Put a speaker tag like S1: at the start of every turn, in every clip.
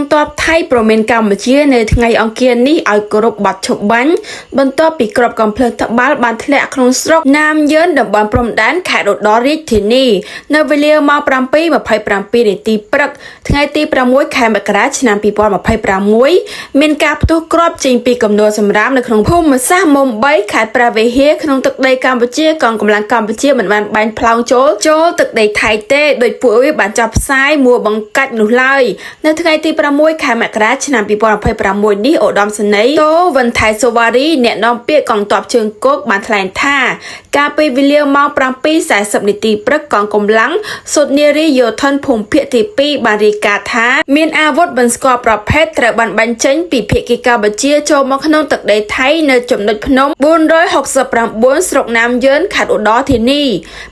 S1: ងទ័ពថៃព្រមានកម្ពុជានៅថ្ងៃអង្គារនេះឲ្យគោរពបទឈប់បាញ់បន្ទាប់ពីគ្រាប់កាំភ្លើងត្បាល់បានធ្លាក់ក្នុងស្រុកណាមយឺនតំបន់ព្រំដែនខេត្តឧត្តររាជធានីនៅវេលាម៉ោង7:27នាទីព្រឹកថ្ងៃទី6ខែមករាឆ្នាំ2026មានការផ្ទុះគ្រាប់ចេញពីគំនរសម្រាមនៅក្នុងភូមិសាស្ត្រមុំ3ខេត្តព្រះវិហារក្នុងទឹកដីកម្ពុជាកងកម្លាំងកម្ពុជាមិនបានបាញ់ផ្លោងចូលចូលទឹកដីថៃទេដោយពួកវាបានចាប់ផ្សាយមួបង្កាច់នោះឡើយនៅថ្ងៃទី6ខែមករាឆ្នាំ2026នេះឧត្តមសេនីយ៍តូវិនថៃសូវ៉ារីអ្នកនាំពាក្យកងទ័ពជើងគោកបានថ្លែងថាកាលពីវេលាម៉ោង7:40នាទីព្រឹកកងកម្លាំងសុតនារីយោធិនភូមិភាគទី2បានរាយការណ៍ថាមានអាវុធមិនស្គាល់ប្រភេទត្រូវបានបាញ់ចេញពីភាគីកម្ពុជាចូលមកក្នុងទឹកដីថៃនៅចំណុចភ្នំ469ស្រុកណាមយឺនខេត្តឧត្តរធានី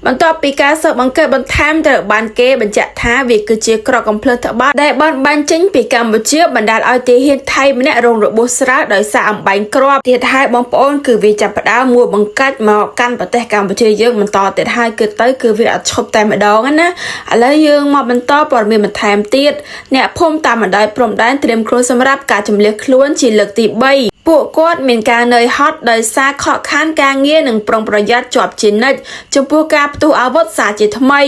S1: បន្ទាប់ពីការស៊ើបអង្កេតបន្ថែមត្រូវបានគេបញ្ជាក់ថាវាគឺជាគ្រាប់កាំភ្លើងត្បាល់ដែលបានបាញ់ចេញពីកម្ពុជាបណ្ដាលឲ្យទាហានថៃម្នាក់រងរបួសស្រាលដោយសារអំបែងគ្រាប់ទៀតហើយបងប្អូនគឺវាចាប់ផ្ដើមមួបង្កាច់មកកាន់ប្រទេសកម្ពុជាយើងបន្តទៀតហើយគឺទៅគឺវាអត់ឈប់តែម្ដងណាឥឡូវយើងមកបន្តព័ត៌មានបន្ថែមទៀតអ្នកភូមិតាមបណ្ដោយព្រំដែនត្រៀមខ្លួនសម្រាប់ការជម្លៀសខ្លួនជាលើកទី3ពួកគាត់មានការនឿយហត់ដោយសារខកខានការងារនិងប្រុងប្រយ័ត្នជាប់ជានិច្ចចំពោះការផ្ទុះអាវុធសារជាថ្មី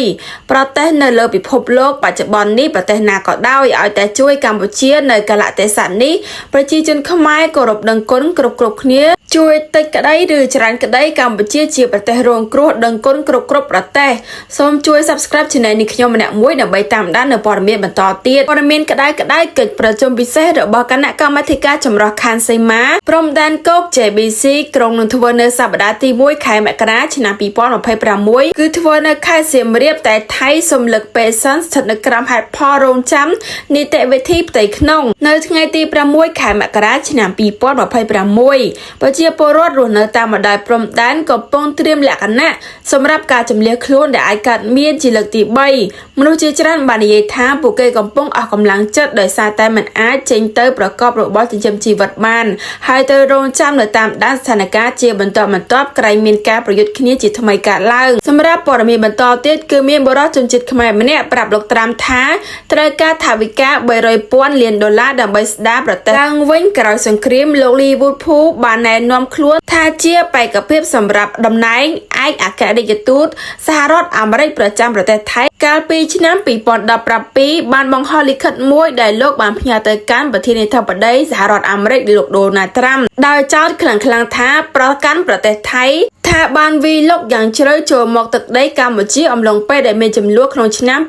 S1: ប្រទេសនៅលើពិភពលោកបច្ចុប្បន្ននេះប្រទេសណាក៏ដោយឲ្យតែជួយកម្ពុជានៅកាលៈទេសៈនេះប្រជាជនខ្មែរគោរពដឹងគុណគ្រប់គ្រប់គ្នាជួយតិចក្តីឬច្រើនក្តីកម្ពុជាជាប្រទេសរងគ្រោះដឹងគុណគ្រប់គ្រប់ប្រទេសសូមជួយ Subscribe Channel នេះខ្ញុំម្នាក់មួយដើម្បីតាមដាននៅព័ត៌មានបន្តទៀតព័ត៌មានក្តៅក្តៅកិច្ចប្រជុំពិសេសរបស់គណៈកម្មាធិការចម្រុះខណ្ឌសីមាព្រំដែនគោក JBC ក្រុងនឹងធ្វើនៅសប្តាហ៍ទី1ខែមករាឆ្នាំ2026គឺធ្វើនៅខេត្តសៀមរាបតែថៃសំលឹកពេលសិនស្ថិតនៅក្រោមហេតុផលរងចាំនីតិវិធីផ្ទៃក្នុងនៅថ្ងៃទី6ខែមករាឆ្នាំ2026ប្រជាពលរដ្ឋរស់នៅតាមបណ្ដោយព្រំដែនកំពុងត្រៀមលក្ខណៈសម្រាប់ការជម្លៀសខ្លួនដែលអាចកើតមានជាលើកទី3មនុស្សជាច្រើនបាននិយាយថាពួកគេកំពុងអស់កម្លាំងចិត្តដោយសារតែមិនអាចចេញទៅប្រកបរបរចិញ្ចឹមជីវិតបានហើយត្រូវរងចាំនៅតាមដានស្ថានភាពជាបន្តបន្ទាប់ក្រែងមានការប្រយុទ្ធគ្នាជាថ្មីកើតឡើងសម្រាប់ព័ត៌មានបន្តទៀតគឺមានបុរសជនជាតិខ្មែរម្នាក់ប្រាប់លោកត្រាំថាត្រូវការថវិកា300ពាន់លានដុល្លារដើម្បីស្ដារប្រទេសឡើងវិញក្រោយសង្គ្រាមលោកលីវូដភូបានណែនាំខ្លួនថាជាបេក្ខភាពសម្រាប់តំណែងឯកអគ្គរដ្ឋទូតសហរដ្ឋអាមេរិកប្រចាំប្រទេសថៃកាលពីឆ្នាំ2017បានបង្ហោះលិខិតមួយដែលលោកបានផ្ញើទៅកាន់ប្រធានាធិបតីសហរដ្ឋអាមេរិកលោកដូណាល់ត្រាំដោយចោទខ្លាំងៗថាប្រកាន់ប្រទេសថៃថាបានវាយលុកយ៉ាងជ្រៅចូលមកទឹកដីកម្ពុជាអំឡុងពេលដែលមានចំនួនក្នុងឆ្នាំ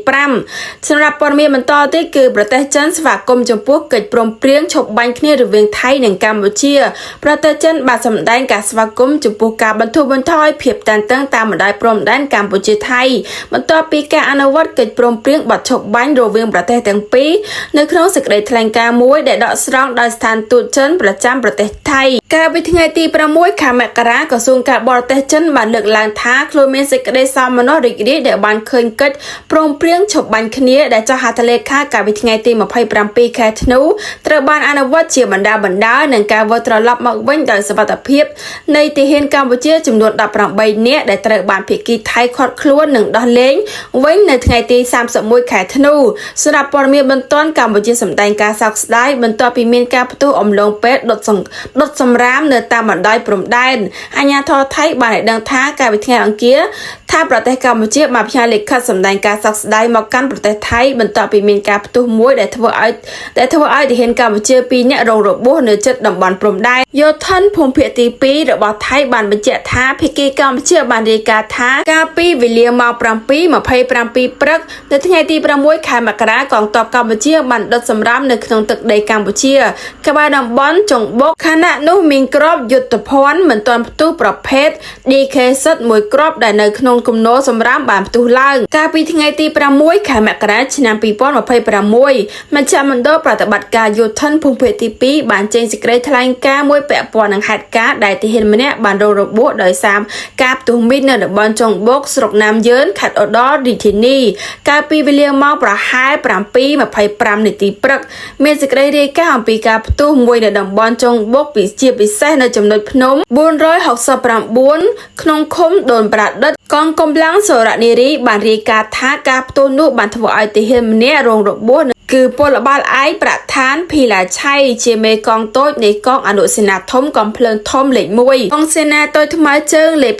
S1: 2025សម្រាប់ព័ត៌មានបន្តទៀតគឺប្រទេសចិនស្វាគមន៍ចំពោះកិច្ចព្រមព្រៀងឈប់បាញ់គ្នារវាងថៃនិងកម្ពុជាប្រទេសចិនបានសម្ដែងការស្វាគមន៍ចំពោះការបន្ធូរបន្ថយភាពតានតឹងតាមបណ្ដោយព្រំដែនកម្ពុជាថៃបន្ទាប់ពីការអនុវត្តកិច្ចព្រមព្រៀងបទឈប់បាញ់រវាងប្រទេសទាំងពីរនៅក្នុងសេចក្តីថ្លែងការណ៍មួយដែលដកស្រង់ដោយស្ថានទូតចិនប្រចាំប្រទេសថៃកាលពីថ្ងៃទី6ខែមករាក្រសួងការបរទេសចិនបានលើកឡើងថាខ្លួនមានសេចក្តីសោមនស្សរីករាយដែលបានឃើញកិច្ចព្រមព្រៀងឈប់បាញ់គ្នាដែលចុះហត្ថលេខាកាលពីថ្ងៃទី27ខែធ្នូត្រូវបានអនុវត្តជាបណ្ដាបណ្ដានឹងការវិលត្រឡប់មកវិញដោយសុវត្ថិភាពនៃទាហានកម្ពុជាចំនួន18នាក់ដែលត្រូវបានភាគីថៃឃាត់ខ្លួននិងដោះលែងវិញនៅថ្ងៃទី31ខែធ្នូសម្រាប់ព័ត៌មានបន្ទាន់កម្ពុជាសម្ដែងការសោកស្ដាយបន្ទាប់ពីមានការផ្ទុះអំឡុងពេលដុតដុតសម្រាមនៅតាមបណ្ដោយព្រំដែនអាជ្ញាធរថៃបានឲ្យដឹងថាកាលពីថ្ងៃអង្គារថាប្រទេសកម្ពុជាបានផ្ញើលិខិតសម្ដែងការសោកស្ដាយមកកាន់ប្រទេសថៃបន្ទាប់ពីមានការផ្ទុះមួយដែលធ្វើឲ្យដែលធ្វើឲ្យទាហានកម្ពុជា2នាក់រងរបួសនៅជិតតំបន់ព្រំដែនយោធិនភូមិភាគទី2របស់ថៃបានបញ្ជាក់ថាភាគីកម្ពុជាបានរាយការណ៍ថាកាលពីវេលាម៉ោង7:27ព្រឹកនៅថ្ងៃទី6ខែមករាកងទ័ពកម្ពុជាបានដុតសម្រាមនៅក្នុងទឹកដីកម្ពុជាក្បែរតំបន់ចុងបុកខណៈនោះមានគ្រាប់យុទ្ធភ័ណ្ឌមិនទាន់ផ្ទុះប្រភេទ DK-Z មួយគ្រាប់ដែលនៅក្នុងគំនរសម្រាមបានផ្ទុះឡើងកាលពីថ្ងៃទី6ខែមករាឆ្នាំ2026មជ្ឈមណ្ឌលប្រតិបត្តិការយោធិនភូមិភាគទី2បានចេញសេចក្តីថ្លែងការណ៍មួយពាក់ព័ន្ធនឹងហេតុការណ៍ដែលទាហានម្នាក់បានរងរបួសដោយសារការផ្ទុះមីននៅតំបន់ចុងបុកស្រុកណាមយឺនខេត្តឧត្តររាជធានីកាលពីវេលាម៉ោងប្រហែល7:25នាទីព្រឹកមានសេចក្តីរាយការណ៍អំពីការផ្ទុះមួយនៅតំបន់ចុងបុកពីជាពិសេសនៅចំណុចភ្នំ469ក្នុងឃុំដូនប្រឌិតកងកម្លាំងសុរនារីបានរាយការណ៍ថាការផ្ទុះនោះបានធ្វើឲ្យទាហានម្នាក់រងរបួស គឺពលបាលឯកប្រធានភីឡាឆៃជាមេកងតូចនៃកងអនុសេនាធំកំភ្លើងធំលេខ1កងសេនាតូចថ្មើរជើងលេខ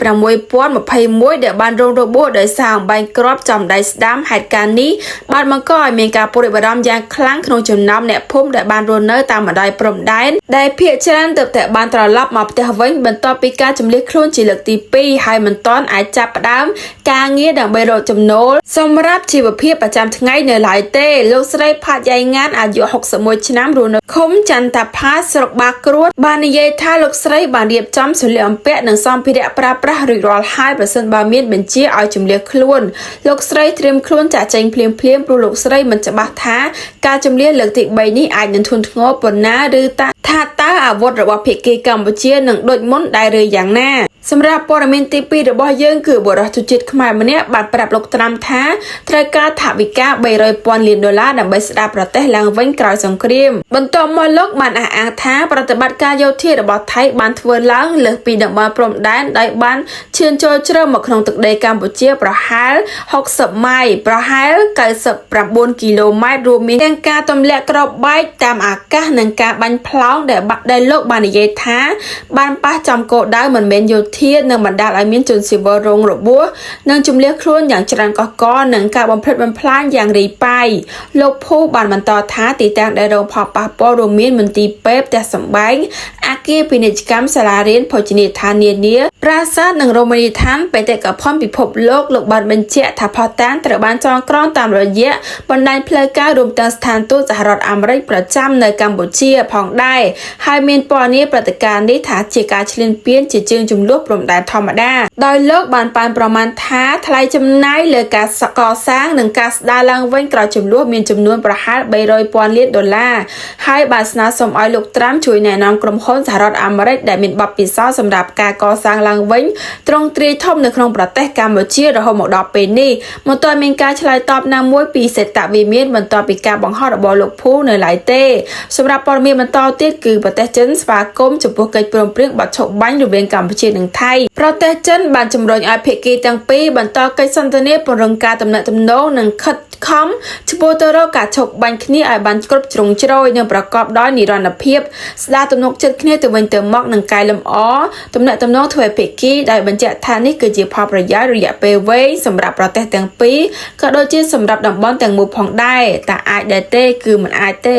S1: 6021ដែលបានរងរបួសដោយសារអំបែងគ្រាប់ចំដៃស្ដាំហេតុការណ៍នេះបានបង្កឲ្យមានការព្រួយបារម្ភយ៉ាងខ្លាំងក្នុងចំណោមអ្នកភូមិដែលបានរស់នៅតាមបណ្ដោយព្រំដែនដែលភាគច្រើនទើបតែបានត្រឡប់មកផ្ទះវិញបន្ទាប់ពីការជម្លៀសខ្លួនជាលើកទី2ហើយមិនទាន់អាចចាប់ផ្ដើមការងារដើម្បីរកចំណូលសម្រាប់ជីវភាពប្រចាំថ្ងៃនៅឡើយទេលោកស្រីផាត់យ៉ៃងានអាយុ61ឆ្នាំរស់នៅឃុំចន្ទផាស្រុកបាក្រួតបាននិយាយថាលោកស្រីបានរៀបចំសម្លៀកបំពាក់និងសម្ភារៈប្រើប្រាស់រួចរាល់ហើយប្រសិនបើមានបញ្ជាឲ្យជម្លៀសខ្លួនលោកស្រីត្រៀមខ្លួនចាកចេញភ្លាមៗព្រោះលោកស្រីមិនច្បាស់ថាការជម្លៀសលើកទី3នេះអាចនឹងធ្ងន់ធ្ងរប៉ុណ្ណាឬតាថាតើអាវុធរបស់ភាគីកម្ពុជានឹងដូចមុនដែរឬយ៉ាងណាសម្រាប់ព័ត៌មានទី2របស់យើងគឺបុរសជនជាតិខ្មែរម្នាក់បានប្រាប់លោកត្រាំថាត្រូវការថវិកា300ពាន់លានដុល្លារដើម្បីស្ដារប្រទេសឡើងវិញក្រោយសង្គ្រាមបន្ទាប់មកលោកបានអះអាងថាប្រតិបត្តិការយោធារបស់ថៃបានធ្វើឡើងលើសពីតំបន់ព្រំដែនដោយបានឈានចូលជ្រៅមកក្នុងទឹកដីកម្ពុជាប្រហែល60ម៉ាយប្រហែល99គីឡូម៉ែត្ររួមមានទាំងការទម្លាក់គ្រាប់បែកតាមអាកាសនិងការបាញ់ផ្លោងដែលលោកបាននិយាយថាបានប៉ះចំគោលដៅមិនមែនយោធានិងបណ្ដាលឲ្យមានជនស៊ីវិលរងរបួសនិងជម្លៀសខ្លួនយ៉ាងច្រើនកុះករនិងការបំផ្លិចបំផ្លាញយ៉ាងរាយប៉ាយលោកភូបានបន្តថាទីតាំងដែលរងផលប៉ះពាល់រួមមានមន្ទីរពេទ្យផ្ទះសម្បែងអគារពាណិជ្ជកម្មសាលារៀនភោជនីយដ្ឋាននានាប្រាសាទនិងរមណីយដ្ឋានបេតិកភណ្ឌពិភពលោកលោកបានបញ្ជាក់ថាភស្តុតាងត្រូវបានចងក្រងតាមរយៈបណ្ដាញផ្លូវការរួមទាំងស្ថានទូតសហរដ្ឋអាមេរិកប្រចាំនៅកម្ពុជាផងដែរហើយមានពណ៌នាព្រឹត្តិការណ៍នេះថាជាការឈ្លានពានជាជាងចំនួនព្រំដែនធម្មតាដោយលោកបានប៉ាន់ប្រមាណថាថ្លៃចំណាយលើការកសាងនិងការស្ដារឡើងវិញក្រោយចំនួនមានចំនួនប្រហែល300ពាន់លានដុល្លារហើយបានស្នើសុំឲ្យលោកត្រាំជួយណែនាំក្រុមហ៊ុនសហរដ្ឋអាមេរិកដែលមានបទពិសោធន៍សម្រាប់ការកសាងឡើងវិញទ្រង់ទ្រាយធំនៅក្នុងប្រទេសកម្ពុជារហូតមកដល់ពេលនេះមិនទាន់មានការឆ្លើយតបណាមួយពីសេតវិមានបន្ទាប់ពីការបង្ហោះរបស់លោកភូនៅឡើយទេសម្រាប់ព័ត៌មានបន្តទៀតគឺប្រទេសចិនស្វាគមន៍ចំពោះកិច្ចព្រមព្រៀងបទឈប់បាញ់រវាងកម្ពុជានិងថៃប្រទេសចិនបានជំរុញឲ្យភាគីទាំងពីរបន្តកិច្ចសន្ទនាពង្រឹងការទំនាក់ទំនងនិងខិតខំឆ្ពោះទៅរកការឈប់បាញ់គ្នាឲ្យបានគ្រប់ជ្រុងជ្រោយនិងប្រកបដោយនិរន្តរភាពស្ដារទំនុកចិត្តគ្នាទៅវិញទៅមកនិងកែលម្អទំនាក់ទំនងទ្វេភាគីដោយបញ្ជាក់ថានេះគឺជាផលប្រយោជន៍រយៈពេលវែងសម្រាប់ប្រទេសទាំងពីរក៏ដូចជាសម្រាប់តំបន់ទាំងមូលផងដែរតែអាចដែរទេគឺមិនអាចទេ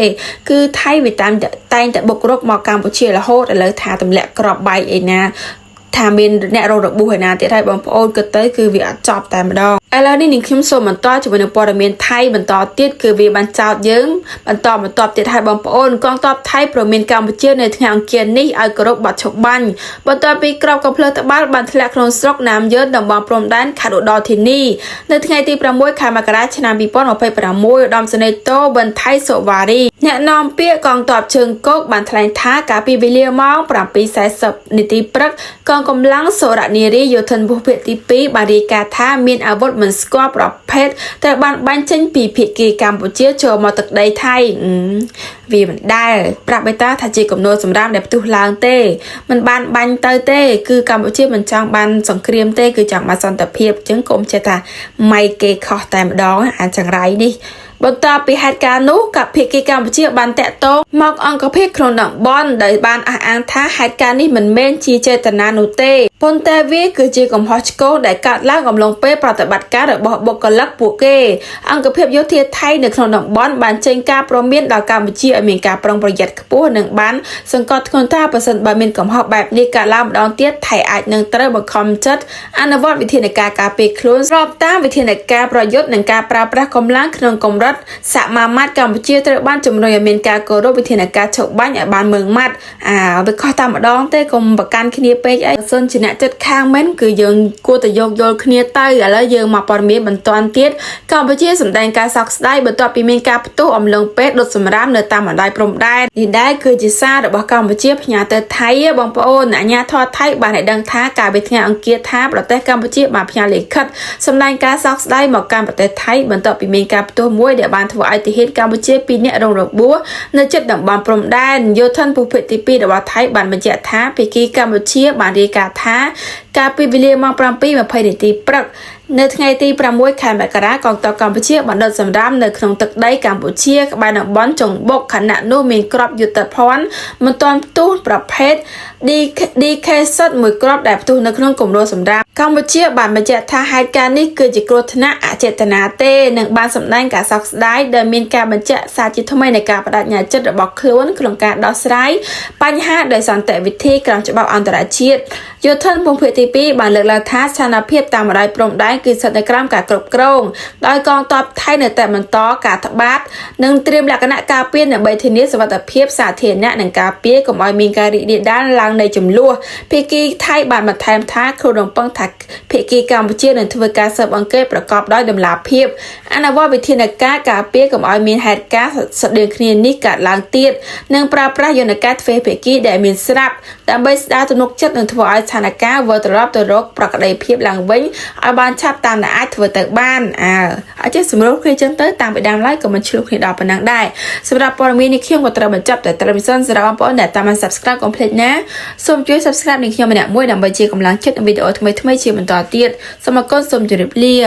S1: គឺថៃវាតាមតែងតែបុករុកមកកម្ពុជារហូតឥឡូវថាទម្លាក់ក្របបែកឯណាថាមានអ្នករងរបួសឯណាទៀតហើយបងប្អូនគិតទៅគឺវាអត់ចប់តែម្ដងឥឡូវនេះនាងខ្ញុំសូមបន្តជាមួយនឹងព័ត៌មានថៃបន្តទៀតគឺវាបានចោទយើងបន្តបន្តទៀតហើយបងប្អូនកងទ័ពថៃព្រមានកម្ពុជានៅថ្ងៃអង្គារនេះឲ្យគោរពបទឈប់បាញ់បន្ទាប់ពីក្របកំភ្លើងត្បាល់បានធ្លាក់ក្នុងស្រុកណាមយឺនតំបន់ព្រំដែនខេត្តឧត្តរធានីនៅថ្ងៃទី6ខែមករាឆ្នាំ2026ឧត្តមសេនីយ៍តូប៊ិនថៃសុវ៉ារីអ្នកនាំពាក្យកងទ័ពជើងគោកបានថ្លែងថាកាលពីវេលាម៉ោង7:40នាទីព្រឹកកងកម្លាំងសុរនារីយោធិនភូមិភាគទី2បានរាយការណ៍ថាមានអាវុធមិនស្គាល់ប្រភេទត្រូវបានបាញ់ចេញពីភាគីកម្ពុជាចូលមកទឹកដីថៃវាមិនដែលប្រាប់បេតាថាជាគំនរសម្រាប់ដែលផ្ទុះឡើងទេមិនបានបាញ់ទៅទេគឺកម្ពុជាមិនចង់បានសង្គ្រាមទេគឺចង់បានសន្តិភាពអញ្ចឹងកុំចេះថាម៉ៃគេខុសតែម្ដងអាចង្រៃនេះបន្ទាប់ពីហេតុការណ៍នោះកភាគីកម្ពុជាបានតាក់ទងមកអង្គភាពក្នុងតំបន់ដោយបានអះអាងថាហេតុការណ៍នេះមិនមែនជាចេតនានោះទេប៉ុន្តែវាគឺជាកំហុសឆ្គងដែលកើតឡើងអំឡុងពេលប្រតិបត្តិការរបស់បុគ្គលិកពួកគេអង្គភាពយោធាថៃនៅក្នុងតំបន់បានចេញការព្រមានដល់កម្ពុជាឲ្យមានការប្រុងប្រយ័ត្នខ្ពស់និងបានសង្កត់ធ្ងន់ថាប្រសិនបើមានកំហុសបែបនេះកើតឡើងម្ដងទៀតថៃអាចនឹងត្រូវបង្ខំចិត្តអនុវត្តវិធានការការពារខ្លួនស្របតាមវិធានការប្រយុទ្ធនិងការប្រើប្រាស់កម្លាំងក្នុងកម្រិតសមាមាត្រកម្ពុជាត្រូវបានជំរុញឲ្យមានការគោរពវិធានការឈប់បាញ់ឲ្យបានម៉ឺងម៉ាត់អាវាខុសតែម្ដងទេកុំប្រកាន់គ្នាពេកអីបើសិនជាអ្នកចិត្តខាងមែនគឺយើងគួរតែយោគយល់គ្នាទៅឥឡូវយើងមកព័ត៌មានបន្ទាន់ទៀតកម្ពុជាសម្ដែងការសោកស្ដាយបន្ទាប់ពីមានការផ្ទុះអំឡុងពេលដុតសម្រាមនៅតាមបណ្ដោយព្រំដែននេះដែរគឺជាសាររបស់កម្ពុជាផ្ញើទៅថៃបងប្អូនអាជ្ញាធរថៃបានឲ្យដឹងថាកាលពីថ្ងៃអង្គារថាប្រទេសកម្ពុជាបានផ្ញើលិខិតសម្ដែងការសោកស្ដាយមកកាន់ប្រទេសថៃបន្ទាប់ពីមានការផ្ទុះមួយដែលបានធ្វើឲ្យទាហានកម្ពុជា2នាក់រងរបួសនៅជិតតំបន់ព្រំដែនយោធិនភូមិភាគទី2របស់ថៃបានបញ្ជាក់ថាភាគីកម្ពុជាបានរាយការណ៍ថាកាលពីវេលាម៉ោង7:20នាទីព្រឹក នៅថ្ងៃទី6ខែមករាកងទ័ពកម្ពុជាបានដុតសម្រាមនៅក្នុងទឹកដីកម្ពុជាក្បែរតំបន់ចុងបុកខណៈនោះមានគ្រាប់យុទ្ធភ័ណ្ឌមិនទាន់ផ្ទុះប្រភេទ DK មួយគ្រាប់ដែលផ្ទុះនៅក្នុងគម្រោងសម្រាមកម្ពុជាបានបញ្ជាក់ថាហេតុការណ៍នេះគឺជាគ្រោះថ្នាក់អចេតនាទេនិងបានសម្ដែងការសោកស្ដាយដោយមានការបញ្ជាក់សារជាថ្មីនៃការបដិញ្ញាចិត្តរបស់ខ្លួនក្នុងការដោះស្រាយបញ្ហាដោយសន្តិវិធីក្រោមច្បាប់អន្តរជាតិយោធិនភូមិភាគទី2បានលើកឡើងថាស្ថានភាពតាមបណ្ដោយព្រំដែនគឺស្ថិតនៅក្រោមការគ្រប់គ្រងដោយកងទ័ពថៃនៅតែបន្តការត្បាតនិងត្រៀមលក្ខណៈការពារដើម្បីធានាសុវត្ថិភាពសាធារណៈនិងការពារកុំឲ្យមានការរីករាលដាលឡើងនៃជម្លោះភាគីថៃបានបន្ថែមថាខ្លួនរំពឹងថាភាគីកម្ពុជានឹងធ្វើការស៊ើបអង្កេតប្រកបដោយតម្លាភាពអនុវត្តវិធានការការពារកុំឲ្យមានហេតុការណ៍ស្រដៀងគ្នានេះកើតឡើងទៀតនិងប្រើប្រាស់យន្តការទ្វេភាគីដែលមានស្រាប់ដើម្បីស្ដារទំនុកចិត្តនិងធ្វើឲ្យស្ថានភាពវិលត្រឡប់ទៅរកប្រក្រតីភាពឡើងវិញឲ្យបានឆាប់តាមដែលអាចធ្វើទៅបានអើអចេះសម្រុះគ្នាចឹងទៅតាមពីដើមឡើយក៏មិនឆ្លុះគ្នាដល់ប៉ុណ្ណឹងដែរសម្រាប់ព័ត៌មាននេះខ្ញុំក៏ត្រូវបញ្ចប់តែត្រឹមនេះសិនសម្រាប់បងប្អូនដែលតាមបាន Subscribe កុំភ្លេចណាសូមជួយ Subscribe នឹងខ្ញុំម្នាក់មួយដើម្បីជាកម្លាំងចិត្តในវីដេអូថ្មីៗជាបន្តទៀតសូមអរគុណសូមជម្រាបលា។